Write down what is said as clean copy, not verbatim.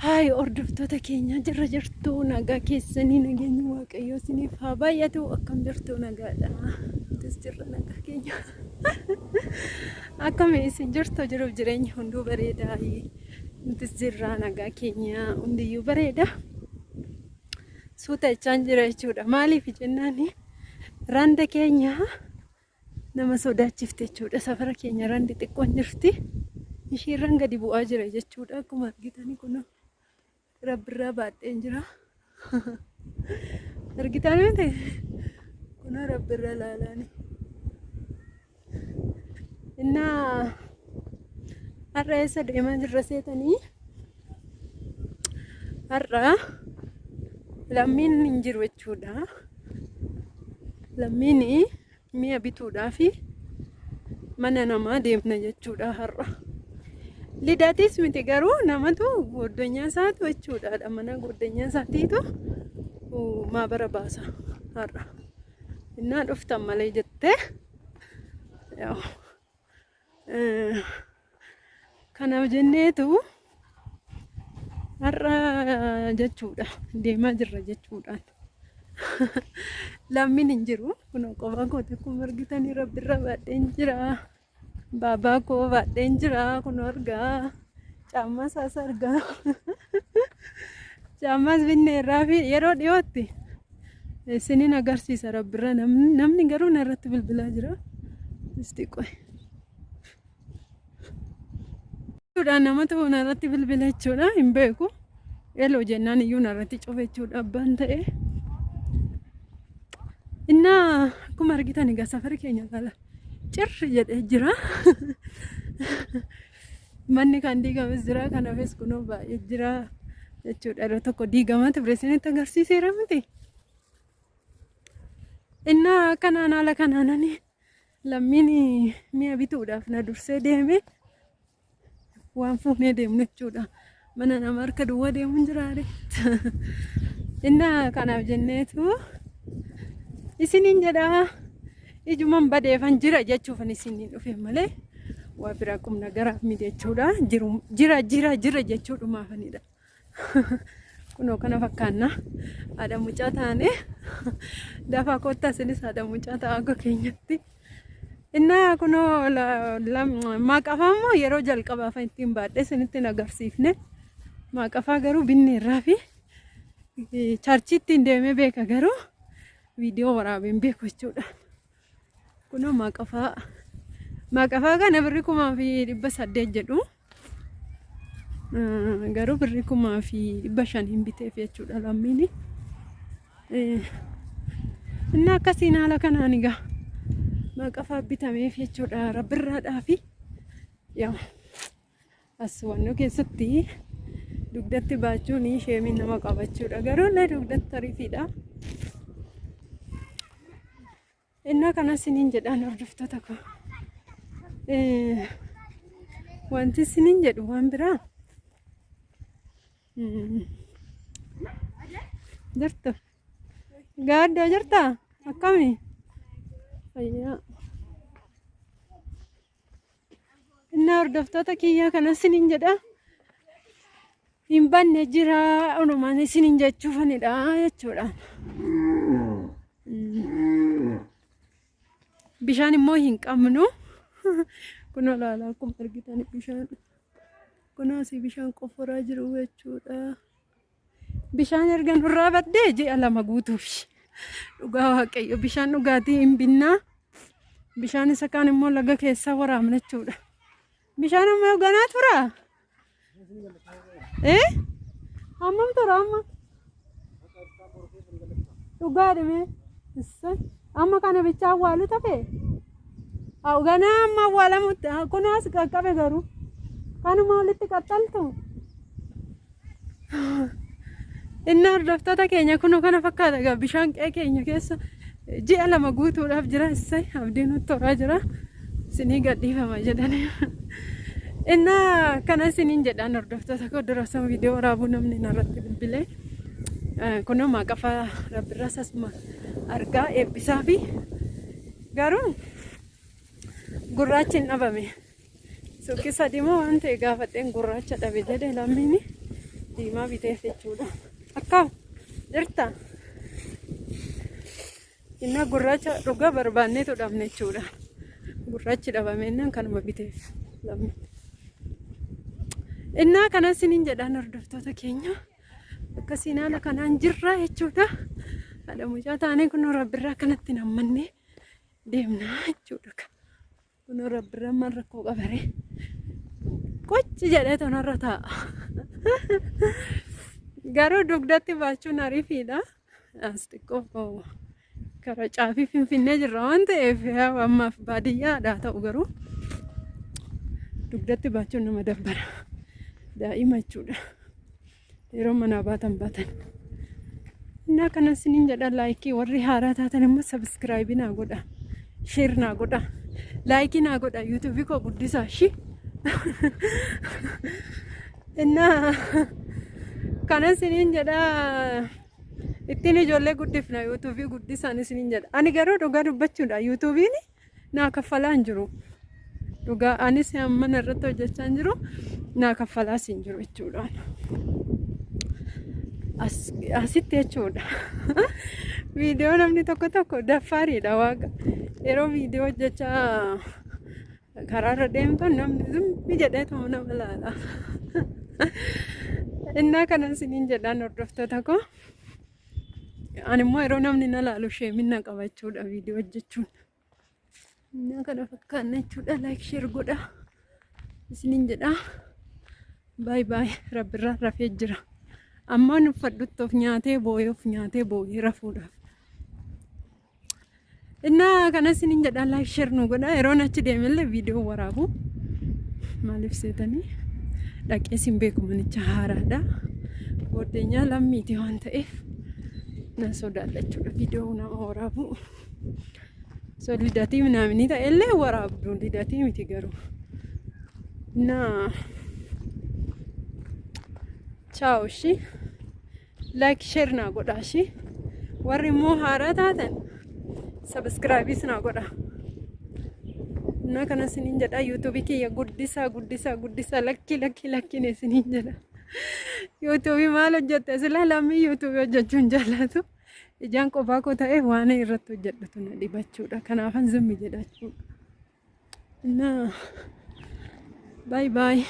Haay hordoftoota keenya jirra jirtu nagaa keessanii nageenyi waaqayyoo isiniif haa baay'atu akkam jirtu nagaadha nutis jirra nagaa keenya akkam isin jirtu jiruuf jireenyi hunduu bareedaa nutis jirra nagaa keenya hundiyyuu bareeda suuta jechaan jira jechuudha maaliif jennaan randa keenya nama sodaachifte jechuudha. Safara keenya randi xiqqoon jirti. Ishiirran gadi bu'aa jira jechuudha. Akkuma argitanii kun rabbirraa baadheen jira. Argitan miti? Kun rabbirra laalaani. Innaa har'a eessa deemaa jirra seetanii? Har'a lammiin hin jiru jechuudha. Lammiin mi'a bituudhaaf mana namaa deemna jechuudha har'a. Lidatis miti garuu namatu goddanyaa isaatu jechuudha. Mana goddanyaa isaatiitu maabara baasa har'a. Innaa dhuftan malee jettee Kanaaf jenneetu har'a jechuudha deemaa jirra jechuudhaan. Lammiin hin jiru. Kunoo qofaa kooti akkuma argitanii rabbirra baadheen jira. Baabaa koo baadheen jira kunoo argaa. Caammaa isaas argaa. Caammaas binneerraa fi yeroo dhiyootti isinin agarsiisa rabbirra namni garuu narratti bilbilaa jira. Isti qoy. Jechuudha namatu narratti bilbila jechuudha hin beeku. Eloo jennaan iyyuu narratti cufe jechuudha abbaan ta'e. Innaa akkuma argitan egaa safari keenya laala cirri jedhee jira. Manni kan diigames jira kan hafes kunoo baay'ee jira jechuudha. Yeroo tokko diigamaa ture isinitti agarsiiseera miti. Innaa kanaan haala kanaan ani lammiin mi'a bituudhaaf na dursee deeme waan fuunee deemnu jechuudha. Mana nama harka duwwaa deemuun jiraare. Innaa kanaaf jenneetu isiniin jedhaa ijuman badeefan jira jechuufan isiniin dhufe malee waa biraa qubna garaaf miti jechuudha. Jiru jira jira jira jechuudhumaafanidha. Kunoo kana fakkaanna haadha mucaa taane dafaa kottaa isinis haadha mucaa ta'a akka keenyatti. Innaa kunoo maaqafaa immoo yeroo jalqabaaf ittiin baadhee isinitti hin agarsiifne. Maaqafaa garuu binneerraa fi chaarchii ittiin deemee beeka garuu viidiyoo waraabeen beeku jechuudha. Kunoo maaqafaa maaqafaa kana birri 1800 jedhu. Garuu birrii 1500 hin biteef jechuudha lammiin. Inni akkasiin haala kanaan egaa maqafaa bitameef jechuudha rabbirraadhaa fi yaa as wannoo keessatti dugdatti baachuun sheemiin nama qabachuudha. Garuu illee dugdatti ariifiidha. Innaa kana isiniin jedhaan hordoftoota koo. Wanti isiniin jedhu waan biraa. Jirtu. Gaaddoo jirtaa? Akkami? Fayyaa. Innaa hordoftoota kiyyaa kana isiniin jedha. Hin banne jira onumaan isiniin jechuufanidha jechuudha. Bishaan immoo hin qabnu. Kun olaanaa akkuma argitan bishaan. Kun asii bishaan qofforaa jiru jechuudha. Bishaan erga nurraa baddee ji'a 2 guutuufi. Dhugaa waaqayyo bishaan dhugaatii hin binnaa. Bishaan isa kaan immoo laga keessaa waraabna jechuudha. Bishaan amma yoo ganaa tura? Eh? Hammam tura amma? Dhugaa dhimee. Amma kana bichaa awwaalu tafe? Ganaa amma awwaalamutti kunoo as qaqqabe garuu. Kanuma walitti qaxxaltu. Inni hordoftoota keenya kunoo kana fakkaata egaa bishaan qe'ee keenya keessa ji'a 2 guutuudhaaf jira issay abdiin nutti horaa jira isinii gadhiifama jedhanii. Innaa kana isiniin jedhaan hordoftoota koo dura osoo viidiyoo waraabuu namni narratti bilbilee kunoo maaqafa rabbirraas asuma argaa eebbisaa fi garuu gurraachi hin dhabame. Suuqii sadii moo waan ta'e gaafadheen gurraacha dhabe jedhe lammiini. Diimaa biteef jechuudha. Akkam jirta? Innaa gurraacha dhugaa barbaanneetu dhabne jechuudha. Gurraachi dhabameennan kanuma biteef lammi. Innaa kanas isiniin jedhaan, hordoftoota keenya, akkasiin haala kanaan jirra jechuudha. Haadha mucaa taanee kunoo rabbirraa kanatti nammannee deemnaa jechuudha. Kunoo rabbirraa maal rakkoo qabaree? Qochi jedhee tonarra taa'a. Garuu dugdatti baachuun ariifiidha. As xiqqoo karaa caafii Finfinnee jirra waan ta'eef, ammaaf baadiyyaadha ta'u, garuu dugdatti baachuun nama dabbara. Daa'ima jechuudha. Yeroo manaa baatan baatan. Innaa kanas isiniin jedha, like, warri haaraa taatan immoo subscribe naa godha. Share naa godha. Like naa godha. YouTube koo guddisaa shi. Innaa kanas isiniin jedha, ittiin ijoollee guddifna, YouTube guddisaan isiniin jedha. Ani garuu dhugaa dubbachuudha, YouTubeiin naa kaffalaa hin jiru. Dhugaa anis mana irratti hojjechaa hin jiru, naa kaffalaas hin jiru jechuudha. Asitti jechuudha. Viidiyoo namni tokko tokko daffaariidha waaqa. Yeroo viidiyoo hojjechaa karaarra deemtu namni zimmi jedheetuma nama ilaala. Innaa kana isiniin jedhaan, hordoftoota koo. Ani immoo yeroo namni na laalu sheemina qaba jechuudha viidiyoo hojjechuun. Innaa kana fakkaanna jechuudha. Like, share godha. Isiniin jedha. Baay baay, rabbirraa rafee jira. Ammaan uffadhutti of nyaatee boo'ee, of nyaatee boo'ee rafuudhaaf. Innaa kana isiniin jedha, like, share nu godha. Yeroon achi deemellee viidiyoo waraabu. Maaliif seetanii, dhaqee sin beeku, manicha haaraadha. Gooddeenyaa lammiiti waan ta'eef nan sodaadha jechuudha viidiyoo nama waraabu. So lidatii minaaminii ta'ellee waraabdu, lidatii miti garuu. Innaa ciao ishii, like, share naa godha ishii. Warri immoo haaraa taatan subscribeis naa godha. Innaa kana isiniin jedha, YouTube kiyya guddisaa, guddisaa, guddisaa. Lakkii, lakkii, lakkiin isiniin jedha. YouTube maal hojjette sila? Lammii YouTube hojjechuu hin jaallatu. Ijaan qofaa koo ta'ee waan irratti hojjedhutu na dhibachuudha. Kanaafan zimmi jedha jechuudha. Innaa baay baay.